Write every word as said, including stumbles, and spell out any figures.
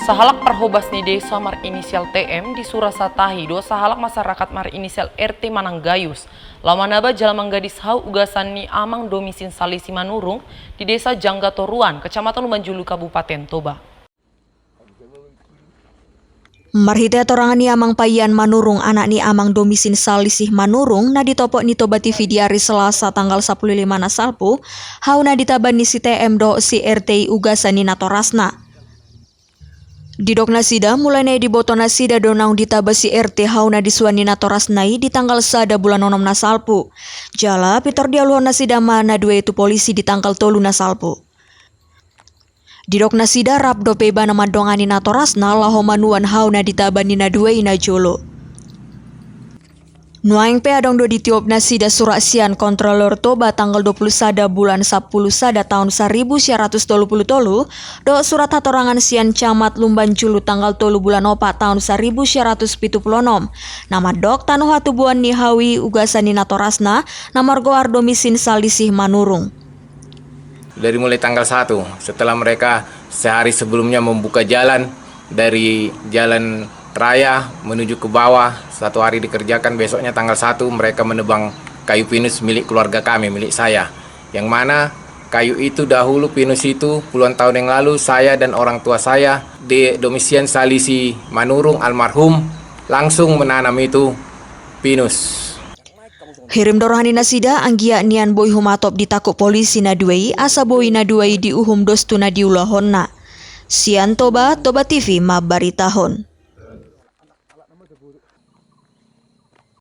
Sahalak parhobas ni desa marinisial T M di Surasatahi dohot sahalak masyarakat marinisial R T manang Gayus laho manaba jala manggadis hau ugasan ni amang domisin Salisi Manurung di desa Jangga Toruan, kecamatan Lumbanjulu, Kabupaten Toba. Marhite hatorangan ni amang Paian Manurung, anak ni amang domisin Salisi Manurung, na ditopot ni Toba T V di ari Selasa tanggal sampulu lima na salpu, hau na ditaban ni si T M dohot si R T i ugasan ni natorasna. Didok nasida, mulai na i diboto nasida do naung ditaba si R T hau na disuan ni natorasna i di tanggal sada bulan onom na salpu. Jala pintor dialuhon nasida ma na dua i tu polisi di tanggal tolu na salpu. Didok nasida, rap dope ibana mandongani natorasna laho manuan hau na ditaban ni na dua i najolo. Nuaeng pe adong do ditiop nasida surat sian Kontrolor Toba tanggal dua pulu sada bulan sampulu sada taon saribu sia ratus tolu pulu tolu, dohot surat hatorangan sian Camat Lumbanjulu tanggal tolu bulan opat taon saribu sia ratus pitu pulu onom, na mandok tano hatubuan ni hau i ugasan ni natorasna na margoar domisin Salisi Manurung. Dari mulai tanggal satu, setelah mereka sehari sebelumnya membuka jalan dari jalan raya menuju ke bawah, satu hari dikerjakan, besoknya tanggal satu mereka menebang kayu pinus milik keluarga kami, milik saya. Yang mana kayu itu dahulu, pinus itu puluhan tahun yang lalu saya dan orang tua saya di domisin Salisi Manurung almarhum langsung menanam itu pinus. Hirim do roha ni nasida, anggiat nian boi humatop ditangkup polisi na dua i, asa boi na dua i diuhum dos tu na diulahonna. Sian Toba, Toba T V mambaritahon.